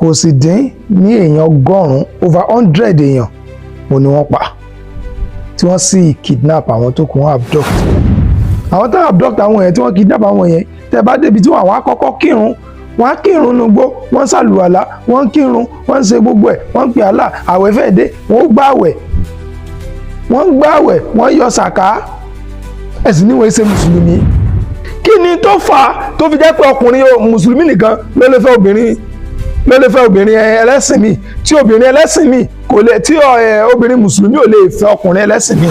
Kò sì dín ní èèyàn 100, over 100 èèyàn òun ni wọ́n pa, tí wọ́n sì kidnap àwọn tó kù, wọ́n abduct wọn. Àwọn tó abduct àwọn yẹn, tí wọ́n kidnap àwọn yẹn, tẹ́ bá débi tí wọ́n, àwọn akọ́kọ́ kírun, wọ́n á kírun nugbó, wọ́n ṣàlùwàlá, wọ́n kírun, wọ́n ń ṣe gbogbo ẹ̀, wọ́n ń pè Allah, àwẹ̀ fẹ́ dé, wọ́n ó gbààwẹ̀, wọ́n ń gbààwẹ̀, wọ́n yọ sàká. Ẹ̀sìn níwọ̀n ṣe mùsùlùmí. Kí ni tó fà á tó fi jẹ́ pé ọkùnrin mùsùlùmí nìkan ló lè fẹ́ obìnrin, ló lè fẹ́ obìnrin ẹlẹ́sìn mi, tí obìnrin ẹlẹ́sìn mi kò lè, tí obìnrin mùsùlùmí ò lè fẹ́ ọkùnrin ẹlẹ́sìn mi?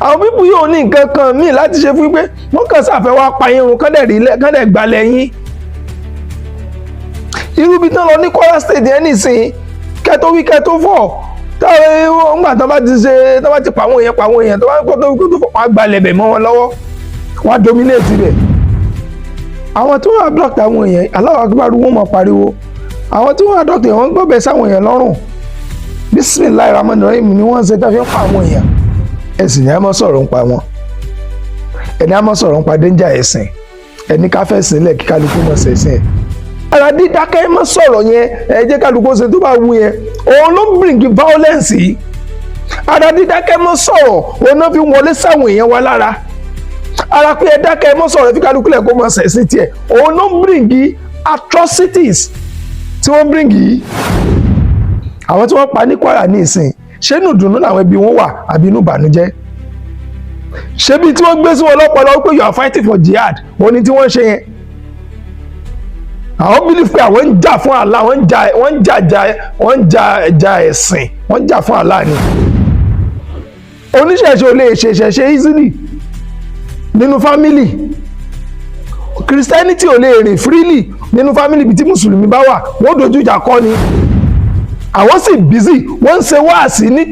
Àwọn people yóò ní nǹkan kan míì láti ṣe fún pé wọ́n kàn ṣàfẹ́ wá pa irun kán dẹ̀ rí kán dẹ̀ gbalẹ̀ yín. Irú ibi tán lọ ní Kwara State yẹn nìsín, kẹ́tó wí kẹ́tó fọ̀, táwọn ńgbà tán bá ti ṣe, tán bá ti pa àwọn èèyàn, pa àwọn èèyàn tó bá kó tó kó tó fọ̀, wọ́n á gbalẹ̀ bẹ̀ mọ́ wọn lọ́wọ́, wọ́n á dominate bẹ̀. Àwọn tí wọ́n abduct àwọn èèyàn, Allahu Akbar wọ́n máa pariwo. Àwọn tí wọ́n abduct èèyàn, wọ́n gbọ́bẹ̀ sáwọn èèyàn lọ́rùn. Bismillahir Rahmanir Rahim ni wọ́n ń ṣe tá fi ń pa àwọn èèyàn. Ẹ̀sìn ni a máa sọ̀rọ̀ ń pa wọn, ẹni a máa sọ̀rọ̀ ń pa danger ẹ̀sìn, ẹni ká fẹ́ sílẹ̀ kí kálukú mọ̀ sẹ̀sìn ẹ̀. Ara dídákẹ́ mọ́ sọ̀rọ̀ yẹn, ẹ jẹ́ kálukú ṣe tó bá wù yẹn, òun ló ń bring violence yìí. Ara dídákẹ́ mọ́ sọ̀rọ̀, òun náà fi wọlé sáwọn èèyàn wa lára. Ara pé ẹ dákẹ́ mọ́ sọ̀rọ̀, fi kálukú lẹ̀ kó mọ̀ sẹ̀sìn tiẹ̀, òun ló ń bring atrocities tí wọ́n bring yìí. Àwọn tí wọ́n pa ní Kwara ní ìsìn, ṣé inú ìdùnnú làwọn ẹbí wọn wà àbí inú ìbànújẹ́? Ṣé bí tí wọ́n gbé sí wọn lọ́pọlọ pé you are fighting for jihad, òun ni tí wọ́n ṣe yẹn? Àwọn believe pé àwọn ń jà fún Allah, wọ́n ń jà, wọ́n ń jà jà, wọ́n ń jà jà ẹ̀sìn, wọ́n ń jà fún Allah ni. Oníṣẹ̀ṣe ò lè ṣe ìṣẹ̀ṣe easily nínú family. Christianity ò lè rìn freely nínú family. Bí tí mùsùlùmí bá wà, wọ́n dojú ìjà kọ́ ni. Àwọn sì busy, wọ́n ń ṣe wáàsí ní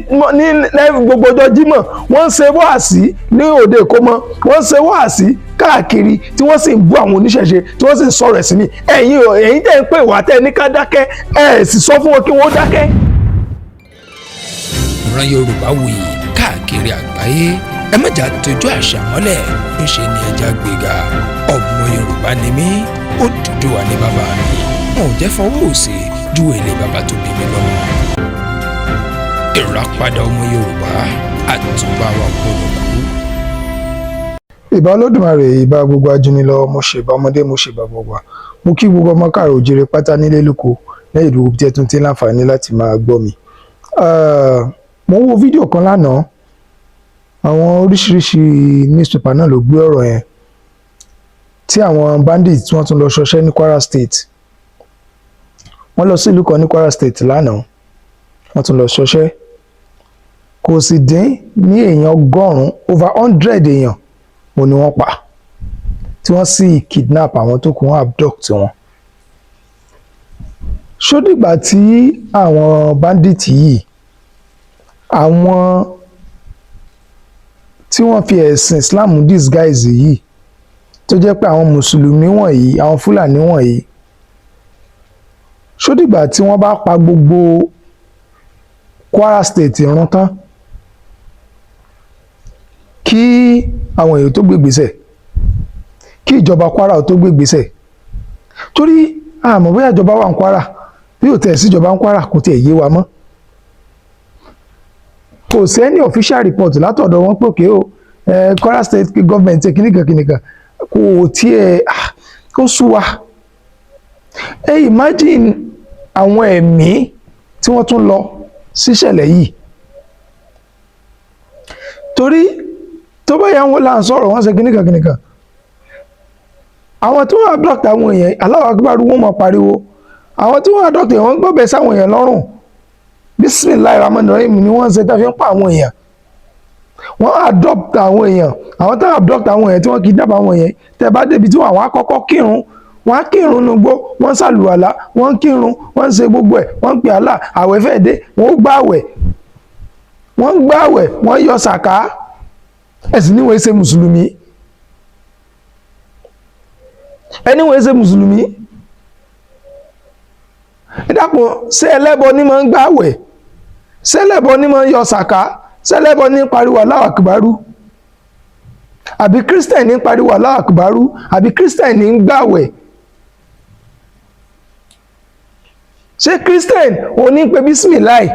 gbogbo ọjọ́ Jímọ̀, wọ́n ń ṣe wáàsí ní òde ìkómọ, wọ́n ń ṣe wáàsí káàkiri, tí wọ́n sì ń bú àwọn oníṣẹ̀ṣe, tí wọ́n sì ń sọ̀rọ̀ ẹ̀sìn mi. Ẹ̀yin tẹ́ ń pè wá, tẹ́ ní ká dákẹ́, ẹ̀ sì sọ fún wọn kí wọ́n dákẹ́. Ìran Yorùbá wuyì káàkiri àgbáyé. Ẹ má jà tójú àṣà mọ́lẹ̀, ńṣe ni ẹja gbéga. Ọmọ Yorùbá ni mí, Odùduwà ní bàbá mi. Wọn ò jẹ́ fọwọ́ òsì ju èlé bàbá tó bí mi lọ́mọ. Ìràpadà ọmọ Yorùbá, àtúbà wa gbọ́dọ̀ kú. Ìbà Olódùmarè, ìbà gbogbo ajúnilọ, mo ṣèbà ọmọdé, mo ṣèbà gbogbo, mo kí gbogbo ọmọ káàrọ̀ òjìrè pátá nílé lóko lẹ́yìn ìdúró tí ẹ tún ti ń láǹfààní láti máa gbọ́ mi. Mo ń wo fídíò kan lánàá, àwọn oríṣiríṣi newspaper náà ló gbé ọ̀rọ̀ yẹn, tí àwọn bandits tí wọ́n tún lọ ṣọṣẹ́ ní Kwara State. Wọ́n lọ sí ìlú kan ní Kwara State lánàá, wọ́n tún lọ ṣọṣẹ́. Kò sì dín ní èèyàn 100, over 100 èèyàn òun ni wọ́n pa, tí wọ́n sì kidnap àwọn tó kù, wọ́n abduct wọn. Ṣó dìgbà tí àwọn bandits yìí, àwọn tí wọ́n fi ẹ̀sìn Islam disguise yìí, tó jẹ́ pé àwọn mùsùlùmí wọ̀nyí, àwọn Fúlàní wọ̀nyí, ṣó dìgbà tí wọ́n bá pa gbogbo Kwara State run tán kí àwọn èèyàn tó gbé ìgbésẹ̀, kí ìjọba Kwara tó gbé ìgbésẹ̀? Torí àmọ́ bóyá ìjọba wà ní Kwara, bí ò tẹ̀ síjọba ní Kwara, kò tiẹ̀ yé wa mọ́. Kò sí any official report látọ̀dọ̀ wọn pé òkè o, Kwara State government, kìnìkan kìnìkan, kò tiẹ̀. Ó sú wa. Ẹ imagine àwọn ẹ̀mí tí wọ́n tún lọ síṣẹ̀lẹ̀ yìí, torí tó bá yà wọn là ń sọ̀rọ̀, wọ́n ṣe kìnìkan kìnìkan. Àwọn tí wọ́n abduct àwọn èèyàn, Allahu Akbar wọ́n máa pariwo. Àwọn tí wọ́n abduct èèyàn, wọ́n gbọ́bẹ̀ sáwọn èèyàn lọ́rùn. Bismillahir Rahmanir Rahim ni wọ́n ń ṣe tá fi ń pa àwọn èèyàn. Wọ́n adopt àwọn èèyàn, àwọn tó abduct àwọn èèyàn, tí wọ́n kidnap àwọn èèyàn, tẹ́ bá débi tí àwọn akọ́kọ́ kírun, wọ́n á kírun nugbó, wọ́n ń ṣàlùwàlá, wọ́n ń kírun, wọ́n ń ṣe gbogbo ẹ̀, wọ́n ń pè Allah, àwẹ̀ fẹ́ dé, wọ́n ó gbààwẹ̀, wọ́n ń gbààwẹ̀, wọ́n yọ sàká. Ẹ̀sìn níwọ̀n ṣe mùsùlùmí, ẹni wọ́n ṣe mùsùlùmí. Ẹ dákun, ṣé ẹlẹ́bọ ní máa ń gbààwẹ̀? Ṣé ẹlẹ́bọ ní máa ń yọ sàká? Ṣé ẹlẹ́bọ ní pariwo Allahu Akbaru? Àbí Christian ní pariwo Allahu Akbaru? Àbí Christian ní ń gbààwẹ̀? Ṣé Christian òun ní pé bísímìláì?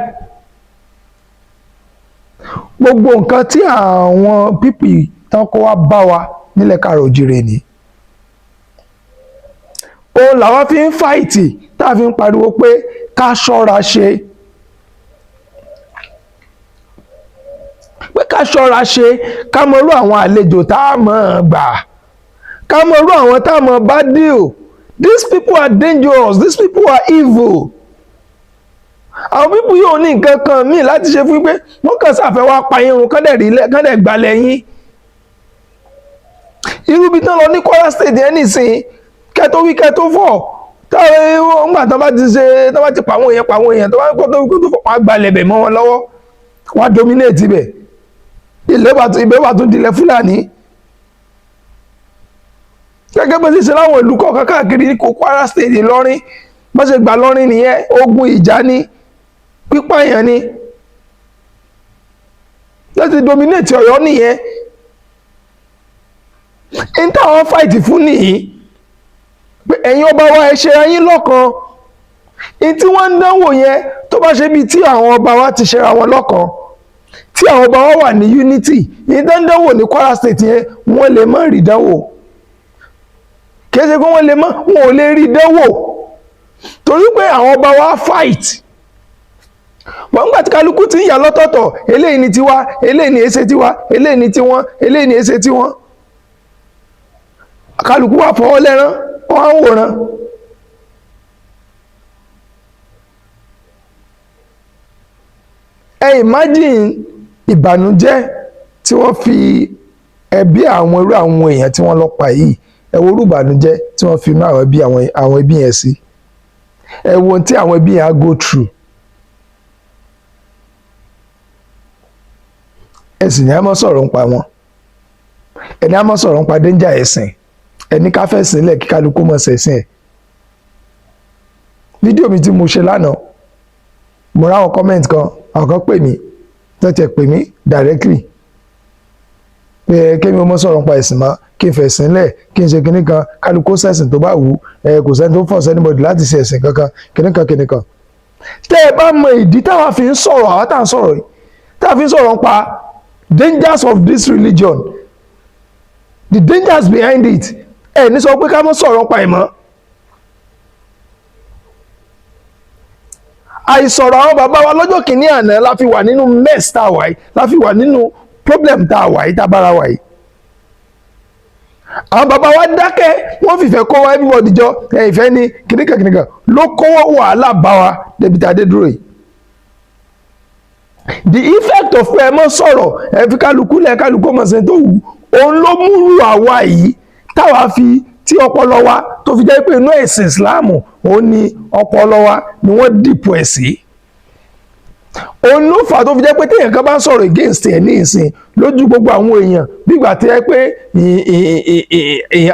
Gbogbo nǹkan tí àwọn people tán kó wá bá wa nílẹ̀ káàrọ̀ òjìrè ni òun làwọn fi ń fight, tá a fi ń pariwo pé ká ṣọ́ra ṣe, pé ká ṣọ́ra ṣe, ká mọrú àwọn àlejò tá a mọ̀ ọ́n gbà, ká mọrú àwọn tá a mọ̀ bá deal. These people are dangerous. These people are evil. Àwọn people yóò ní nǹkan kan míì láti ṣe fún pé wọ́n kàn sáfẹ́ wá pa irun kán dẹ̀ rí kán dẹ̀ gbalẹ̀ yín. Irú ibi tán lọ ní Kwara State yẹn nìsín, kẹ́tó wí kẹ́tó fọ̀, táwọn ńgbà tán bá ti ṣe, tán bá ti pa àwọn èèyàn, pa àwọn èèyàn, tó bá kó tó wí kó tó fọ̀, wọ́n á gbalẹ̀ bẹ̀ mọ́ wọn lọ́wọ́, wọ́n á dominate ibẹ̀. Ilẹ̀ bá tún, ibẹ̀ bá tún dilẹ̀ Fúlàní, gẹ́gẹ́ bó ṣe ṣe láwọn ìlú kọ̀ọ̀kan káàkiri kò Kwara State. Ìlọrin, bó ṣe gbà lọ́rin nìyẹn. Ogun ìjà ni, pípààyàn ni, láti dominate Ọ̀yọ́ nìyẹn. N táwọn fight fún nìyí, pé ẹ̀yin ọba wa, ẹ ṣe ayín lọ́kan. N tí wọ́n ń dánwò yẹn, tó bá ṣe bíi tí àwọn ọba wa ti ṣera wọn lọ́kan, tí àwọn ọba wa wà ní unity, ní tó ń dánwò ní Kwara State yẹn, wọ́n lè má rí dánwò. Kì í ṣe pé wọ́n lè má, wọn ò lè rí dánwò, torí pé àwọn ọba wa fight wọ́n. Ń gbà tí kálukú ti ń yà lọ́tọ̀ọ̀tọ̀, eléyìí ni tiwa, eléyìí ni èsè tiwa, eléyìí ni tiwọn, eléyìí ni èsè tiwọn, kálukú wà fọwọ́ lẹ́rán, wọ́n á ń wòran. Ẹ imagine ìbànújẹ́ tí wọ́n fi ẹbí àwọn irú àwọn èèyàn tí wọ́n lọ pa yìí. Ẹ wo irú ìbànújẹ́ tí wọ́n fi inú àwọn ẹbí àwọn ẹbí yẹn sí. Ẹ wo ohun tí àwọn ẹbí yẹn á go through. Ẹ sì ní a máa sọ̀rọ̀ nípa wọn, ẹni a máa sọ̀rọ̀ nípa danger ẹ̀sìn, ẹni ká fẹ́ sílẹ̀ kí kálukú mọ̀ ṣẹ̀sìn ẹ̀. Fídíò mi tí mo ṣe lánàá, mo ráwọn comment kan, àwọn kan pè mí, tó tiẹ̀ pè mí directly pé kémi ó mọ́ sọ̀rọ̀ nípa ẹ̀sìn mọ́, kí n fẹ̀sìn lẹ̀, kí n ṣe kinní kan, kálukú ṣẹ̀sìn tó bá wù ú, ẹ kò sẹ́ni tó force anybody láti ṣe ẹ̀sìn kankan, kinní kan kinní kan. Tẹ́ ẹ bá mọ ìdí táwa fi ń sọ̀rọ̀, àwa tá à ń sọ̀rọ̀ yìí, táwa fi ń sọ̀rọ̀ nípa dangers of this religion, the dangers behind it, ẹ ní sọ pé ká mọ́ sọ̀rọ̀ nípa ẹ̀ mọ́. Àìsọ̀rọ̀ àwọn bàbá wa lọ́jọ́ kìíní àná la fi wà nínú mess tá a wà yìí, la fi wà nínú problem tá a wà yìí, tá a bára wà yìí. Àwọn bàbá wa dákẹ́, wọ́n fìfẹ́ kó wa everybody jọ, ẹ ìfẹ́ ní kìnìkan kìnìkan ló kó wàhálà bá wa débi tá a dé dúró yìí. The effect of pé ẹ mọ́ sọ̀rọ̀, ẹ fi kálukú lẹ̀, kálukú mọ̀ sẹ́ni tó wù, òun ló múrù àwa yìí táwa fi tí ọpọlọ wa tó fi jẹ́ pé inú ẹ̀sìn Islam òun ni ọpọlọ wa ni wọ́n dìpọ̀ ẹ̀ sí. Òun ló fà á tó fi jẹ́ pé téèyàn kan bá ń sọ̀rọ̀ against ẹ̀ ní ìsìn, lójú gbogbo àwọn èèyàn, bígbà tí ẹ pé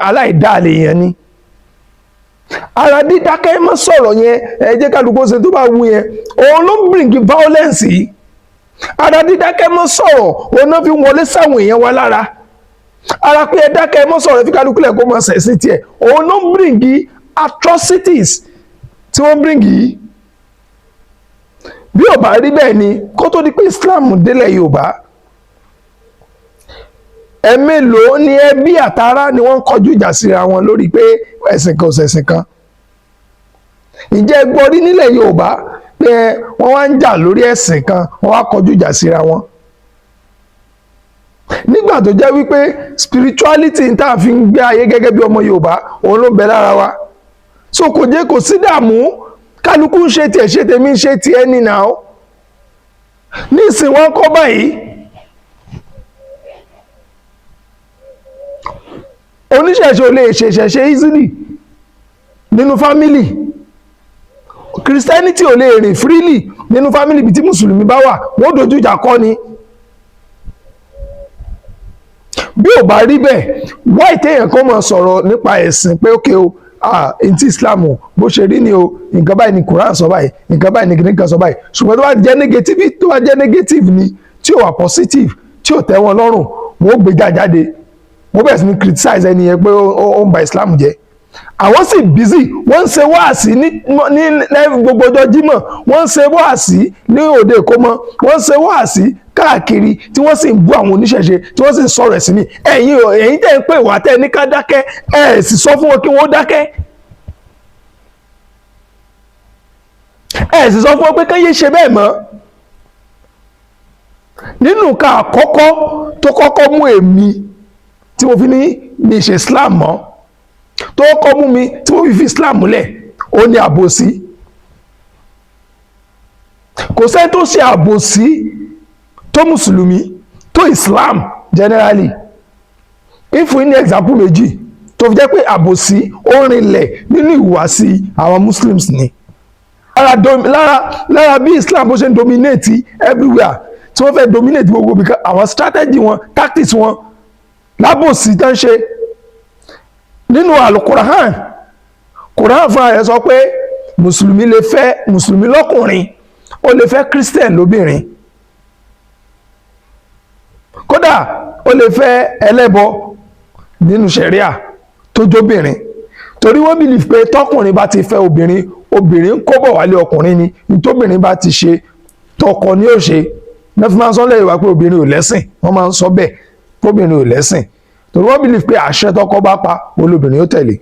aláìdáàlè èèyàn ni. Ara dídákẹ́ mọ́ sọ̀rọ̀ yẹn, ẹ jẹ́ kálukú ṣe tó bá wù yẹn, òun ló ń bring violence yìí. Ara dídákẹ́ mọ́ sọ̀rọ̀, òun náà fi wọlé sáwọn èèyàn wa lára. Ara pé ẹ dákẹ́ mọ́ sọ̀rọ̀, ẹ fi kálukú lẹ̀ kó mọ́ ṣẹ̀sìn tiẹ̀, òun ló ń bring atrocities tí wọ́n bring yìí. Bí ò bá rí bẹ́ẹ̀ ni, kó tó di pé Islam délẹ̀ Yorùbá, ẹ̀mélòó ni ẹbí àtará ni wọ́n ń kọjú ìjà síra wọn lórí pé ẹ̀sìn kan ò ṣẹ̀sìn kan? Ǹjẹ́ ẹ gbọ́ rí nílẹ̀ Yorùbá pé wọ́n wá ń jà lórí ẹ̀sìn kan, wọ́n wá kọjú ìjà síra wọn? Nígbà tó jẹ́ wípé spirituality tá a fi ń gbé ayé gẹ́gẹ́ bí ọmọ Yorùbá, òun ló ń bẹ lára wa, so kò jẹ́ kò sí dààmú. Kálukú ń ṣe tiẹ̀, ṣe tèmi, ń ṣe tiẹ̀ ní nà ó. Nísìn wọ́n kọ́ báyìí, oníṣẹ̀ṣe ò lè ṣèṣẹ̀ṣe easily nínú family. Christianity ò lè rìn freely nínú family. Bí tí mùsùlùmí bá wà, wọ́n dojú ìjà kọ́ ni. Bí ò bá rí bẹ́ẹ̀, wáì téèyàn kan máa sọ̀rọ̀ nípa ẹ̀sìn pé ókè o, ah, ntí Islam bó ṣe rí ni o, nǹkan báyìí ni Quran sọ báyìí, nǹkan báyìí ni kìnìkan sọ báyìí, ṣùgbọ́n tó bá jẹ́ negative, tó bá jẹ́ negative ni, tí ò wà positive, tí ò tẹ́ wọn lọ́rùn, wọ́n ó gbé jáde, wọ́n bẹ̀rẹ̀ sí ní criticize ẹni yẹn pé ó ń ba Islam jẹ́. Àwọn sì busy, wọ́n ń ṣe wáàsí ní gbogbo ọjọ́ Jímọ̀, wọ́n ń ṣe wáàsí ní òde ìkómọ, wọ́n ń ṣe wáàsí káàkiri, tí wọ́n sì ń bú àwọn oníṣẹ̀ṣe, tí wọ́n sì ń sọ̀rọ̀ ẹ̀sìn mi. Ẹ̀yin tẹ́ ń pè wá, tẹ́ ẹ ní ká dákẹ́, ẹ̀ sì sọ fún wọn kí wọ́n dákẹ́. Ẹ̀ sì sọ fún wọn pé kán yé ṣe bẹ́ẹ̀ mọ́. Nínú nǹkan àkọ́kọ́ tó kọ́kọ́ mú èmi tí mo fi ní mi ṣe Islam mọ́, tó kọ́ mú mi tí mo fi fi Islam múlẹ̀, ó ní àbòsí. Kò sẹ́ni tó ṣe àbòsí tó mùsùlùmí tó Islam generally. Ìfún ní example méjì tó fi jẹ́ pé àbòsí ó rinlẹ̀ nínú ìhùwàsí àwọn Muslims ni. Lára bí Islam bó ṣe ń dominate everywhere, tí wọ́n fẹ́ dominate gbogbo, because àwọn strategy wọn, tactics wọn lábòsí tó ń ṣe nínú Àlùkùránì. Kùránì fúnra rẹ̀ sọ pé mùsùlùmí lè fẹ́, mùsùlùmí lọ́kùnrin ó lè fẹ́ Christian lóbìnrin, kódà ó lè fẹ́ ẹlẹ́bọ nínú ṣẹ̀ríà tó jóbìnrin, torí wọ́n believe pé tọkùnrin bá ti fẹ́ obìnrin, obìnrin ń kó bọ̀ wálé ọkùnrin ni. Ntóbìnrin bá ti ṣe, tọkọ ni ó ṣe. Wọ́n fi máa ń sọ lẹ́yìn wá pé obìnrin ò lẹ́sìn. Wọ́n máa ń sọ bẹ́ẹ̀ kóbìnrin ò lẹ́sìn, torí wọ́n believe pé àṣẹ tọkọ bá pa, olóbìnrin ó tẹ̀lé.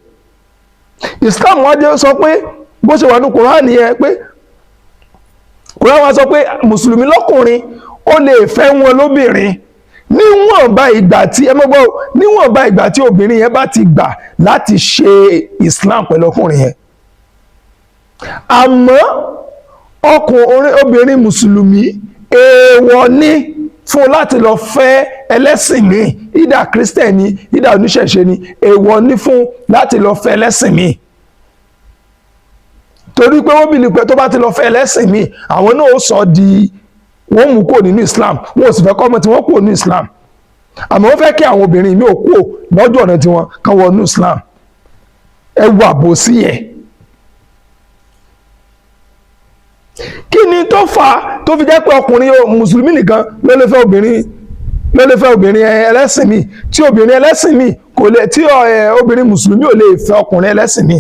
Islam wá jẹ́ sọ pé bó ṣe wà ní Kùránì yẹn, pé Kùránì wá sọ pé mùsùlùmí lọ́kùnrin ó lè fẹ́ wọn lóbìnrin, níwọ̀nba ìgbà tí ẹ mọ́gbọ́, níwọ̀nba ìgbà tí obìnrin yẹn bá ti gbà láti ṣe Islam pẹ̀lú ọkùnrin yẹn. Àmọ́ ọkùnrin, obìnrin mùsùlùmí, èèwọ̀ ni fún láti lọ fẹ́ ẹlẹ́sìn míì, ìdá Christian ni, ìdá oníṣẹ̀ṣe ni. Èèwọ̀ ni fún láti lọ fẹ́ ẹlẹ́sìn míì, torí pé wọ́n believe pé tó bá ti lọ fẹ́ ẹlẹ́sìn míì, àwọn náà ó sọ di wọ́n mú kúrò nínú Islam. Wọn ò sì fẹ́ kọ́ ọmọ tí wọ́n kúrò nínú Islam, àmọ́ wọ́n fẹ́ kí àwọn obìnrin míì ò kúrò lọ́jọ́ ọ̀nà tí wọ́n kàn wọ nínú Islam. Ẹ wo àbòsí yẹn. Kí ni tó fà á tó fi jẹ́ pé ọkùnrin mùsùlùmí nìkan ló lè fẹ́ obìnrin ẹlẹ́sìn míì, tí obìnrin ẹlẹ́sìn míì kò lè, tí obìnrin mùsùlùmí ò lè fẹ́ ọkùnrin ẹlẹ́sìn míì?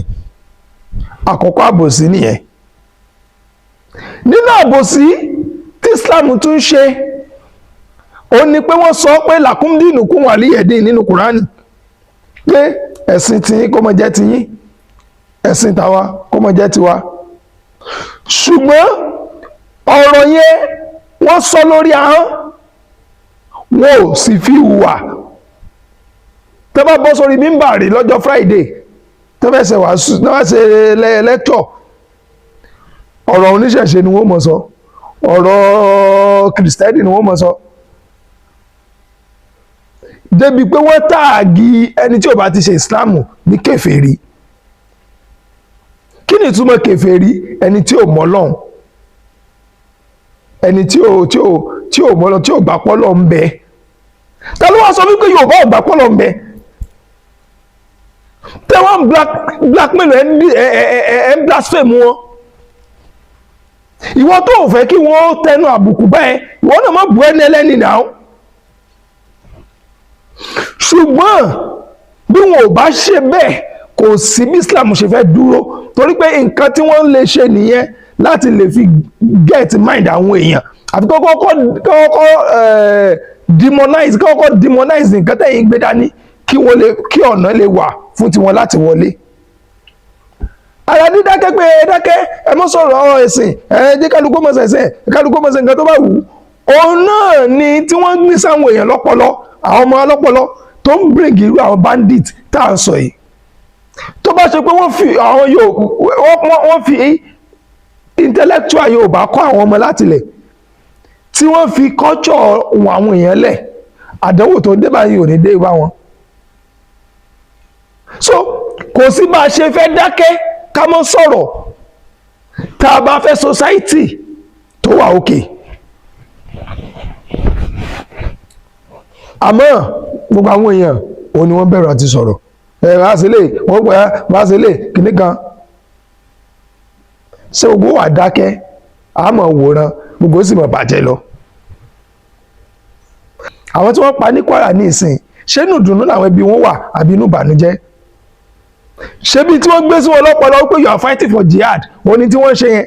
Àkọ́kọ́ àbòsí nìyẹn. Nínú àbòsí tí Islam tún ṣe, ó ní pé wọ́n sọ pé لكم دينكم ولي دين nínú Kùránì, pé ẹ̀sìn tiyín kó máa jẹ́ tiyín, ẹ̀sìn tàwa kó máa jẹ́ tiwa. Ṣùgbọ́n ọ̀rọ̀ yẹn, wọ́n sọ lórí ahọ́n, wọn ò sì fi hùwà. Tẹ́ bá bọ́ sórí mímbàrí lọ́jọ́ Friday, tẹ́ fẹ́ ṣe wàásù, tẹ́ bá ṣe lecture, ọ̀rọ̀ oníṣẹ̀ṣe ni wọ́n mọ̀ sọ, ọ̀rọ̀ Kìrìsìtẹ́nì ni wọ́n mọ̀ sọ, débi pé wọ́n tag ẹni tí ò bá ti ṣe Ìsìláàmù ní kèfèrí. Kí ni ìtumọ̀ kèfèrí? Ẹni tí ò mọ̀ Ọlọ́run, ẹni tí ò mọ̀ Ọlọ́run, tí ò gbà pọ́lọ́ ń bẹ. Ta ló wá sọ wípé Yorùbá ò gbà pọ́lọ́ ń bẹ? Tẹ́ wọ́n blackmail ẹ̀ ẹ̀ ń blaspheme wọn. Ìwọ tó ò fẹ́ kí wọ́n tẹnu àbùkù báyẹn, ìwọ náà má bu ẹni ẹlẹ́ni náà. Ṣùgbọ́n bí wọn ò bá ṣe bẹ́ẹ̀, kò sí bí Islam ṣe fẹ́ dúró, torí pé nǹkan tí wọ́n lè ṣe nìyẹn láti lè fi get mind àwọn èèyàn, àfi kọ́kọ́ demonize nǹkan tẹ̀yìn gbé dání, kí wọ́n lè, kí ọ̀nà lè wà fún tiwọn láti wọlé. Ara dídákẹ́ pé ẹ dákẹ́, ẹ mọ́ sọ̀rọ̀ ọ̀rọ̀ ẹ̀sìn, ẹ jẹ́ kálukú mọ̀ ṣẹ̀ṣẹ̀, kálukú mọ̀ ṣe nǹkan tó bá wù ú, òun náà ni tí wọ́n gbé sáwọn èèyàn lọ́pọlọ, àwọn ọmọ ọlọ́pọlọ tó ń bring irú àwọn bandit tá à ń sọ yìí. Tó bá ṣe pé wọ́n fi intellectual Yorùbá kọ́ àwọn ọmọ láti lẹ̀, tí wọ́n fi culture wọn àwọn èèyàn lẹ̀, àdánwò tó dé báyìí ò ní dé bá wọn. So kò sí bá a ṣe fẹ́ dákẹ́ ká mọ́ sọ̀rọ̀ tá a bá fẹ́ society tó wà òkè. Àmọ́ gbogbo àwọn èèyàn òun ni wọ́n bẹ̀rù àti sọ̀rọ̀. Ẹ bá ṣe lè wọ́n pẹ́, bá ṣe lè kìnnì kan ṣé gbogbo wà dákẹ́, àmọ́ wòran, gbogbo sì mọ̀ bàjẹ́ lọ. Àwọn tí wọ́n pa ní Kwara ní ìsìn, ṣé inú ìdùnnú làwọn ẹbí wọn wà àbí inú ìbànújẹ́? Ṣebí tí wọ́n gbé sí wọn lọ́pọlọ pé you are fighting for jihad, wọ́n ní tí wọ́n ṣe yẹn,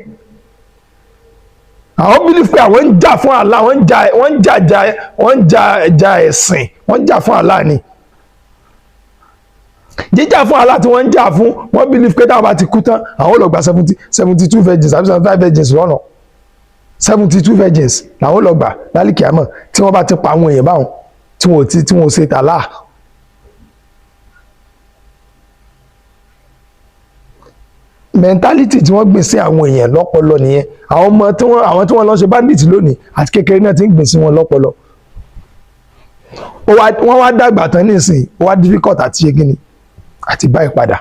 àwọn believe pé àwọn ń jà fún Allah, wọ́n ń jà wọ́n ń jà jà ẹ̀sìn, wọ́n ń jà fún Allah ni. Jíjà fún Allah tí wọ́n ń jà fún, wọ́n believe pé táwọn bá ti kú tán, àwọn ò lọ gba 72 virgins àbí 75 virgins lọ́nà. 72 virgins làwọn ò lọ gbà lálìkíámọ̀ tí wọ́n bá ti pa àwọn èèyàn báwọn tí wọ́n ò ṣe tàlá. Mentality tí wọ́n gbìn sí àwọn èèyàn lọ́pọlọ nìyẹn. Àwọn ọmọ tí wọ́n, àwọn tí wọ́n lọ ṣe bandit lónìí, àti kékeré náà ti ń gbìn sí wọn lọ́pọlọ. Wọ́n wá dàgbà tán nísìn, ó wá difficult àti ṣe kíni àti báyìí padà.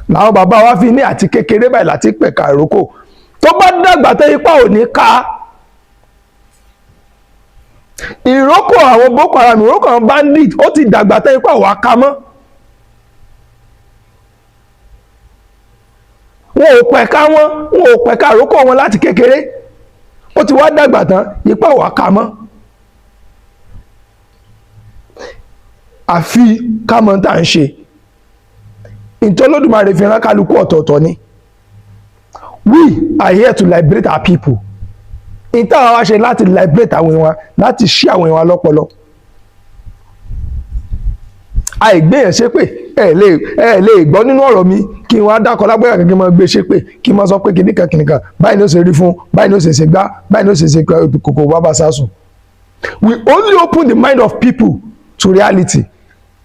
Làwọn bàbá wa fi ní àti kékeré báyìí láti pẹ̀ka ìrókò, tó bá dàgbà tán, ipá ò ní ká ìrókò. Àwọn Boko Haram, ìrókò àwọn bandit, ó ti dàgbà tán, ipá ò wá ká mọ́. Wọn ò pẹ̀ka wọn, wọn ò pẹ̀ka ìrókò wọn láti kékeré. Ó ti wá dàgbà tán, ipá ò wá ká mọ́. Àfi ká mọ̀ tá à ń ṣe ìtọ́lódùmarè fi rán kálukú ọ̀tọ̀ọ̀tọ̀ ni. We are here to liberate our people. Ìta àwa ṣe láti liberate àwọn èèyàn, láti ṣí àwọn èèyàn lọ́pọlọ. Àìgbéyàn ṣépè, ẹ lè gbọ́ nínú ọ̀rọ̀ mi kí n wá dákọ̀ lágbára kí n máa gbé ṣépè, kí n máa sọ pé kìnìkan kìnìkan báyìí ni ó ṣe rí fún báyìí, ni ó ṣe ṣe gbá báyìí, ni ó ṣe ṣe kòkò bàbá sásùn. We only open the mind of people to reality.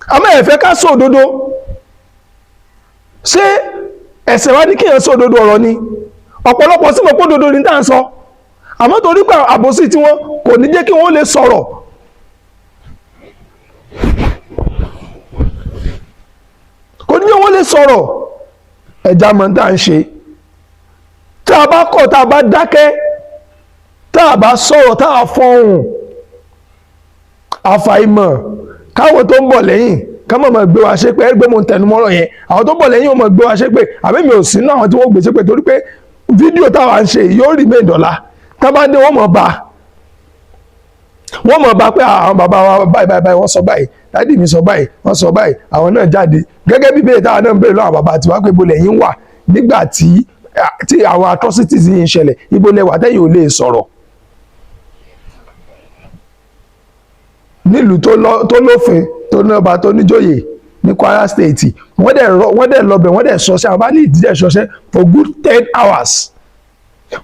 Àmọ́ ẹ fẹ́ ká sọ òdodo. Ṣé ẹ̀ṣẹ̀ wa ní kí èèyàn sọ òdodo ọ̀rọ̀ ni? Ọ̀pọ̀lọpọ̀ sì mọ̀ pé òdodo ní tá à ń sọ, àmọ́ torí pé àbòsí tí wọ́n kò ní jẹ́ kí wọ́n lè sọ̀rọ̀, kò ní jẹ́ wọ́n lè sọ̀rọ̀. Ẹja mọ̀ tá à ń ṣe. Tá a bá kọ̀, tá a bá dákẹ́, tá a bá sọ̀rọ̀, tá a fọhùn, àfàìmọ̀ káwọn tó ń bọ̀ lẹ́yìn ká mọ̀ mọ̀ gbé wa ṣépè. Ẹgbẹ́ mo ń tẹnu mọ́rọ̀ yẹn, àwọn tó ń bọ̀ lẹ́yìn ò mọ̀ gbé wa ṣépè. Àbí mi ò sí náà àwọn tí wọ́n gbé ṣépè, torí pé fídíò táwa ń ṣe yóò remain dọ̀la. Tá bá dé, wọ́n mọ̀ bá pé àwọn bàbá wa báyìí báyìí báyìí, wọ́n sọ báyìí, daddy mi sọ báyìí, wọ́n sọ báyìí, àwọn náà jáde gẹ́gẹ́ bí bẹ́ẹ̀ táwọn náà ń béèrè lọ́wọ́ àwọn bàbá tiwa pé ibo lẹ́yìn wà nígbà tí àwọn atrocities yìí ń ṣẹlẹ̀? Ibo lẹ wà tẹ́yìn ò lè sọ̀rọ̀ nílùú tó lófin, tó ní ọba, tó níjòyè ní Kwara State? Wọ́n dẹ̀ lọ́bẹ̀, wọ́n dẹ̀ ṣọṣẹ́. Àwọn bá ní ìdílé ṣọṣẹ́ for good 10 hours.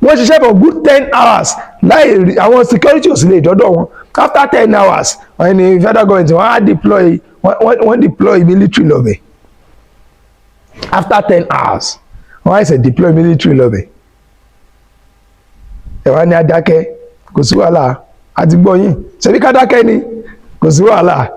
Wọ́n ṣiṣẹ́ for good 10 hours láì rí àwọn security, ò sì lè dọ́dọ̀ wọn. After 10 hours, wọ́n ní federal government wọ́n á deploy, wọ́n deploy military lọ́bẹ̀. After 10 hours, wọ́n á ṣe deploy military lọ́bẹ̀. Ẹ̀ wá ní adákẹ́, kò sí wàhálà, àti gbọ́ yín. Ṣebí ká dákẹ́ ni, kò sí wàhálà.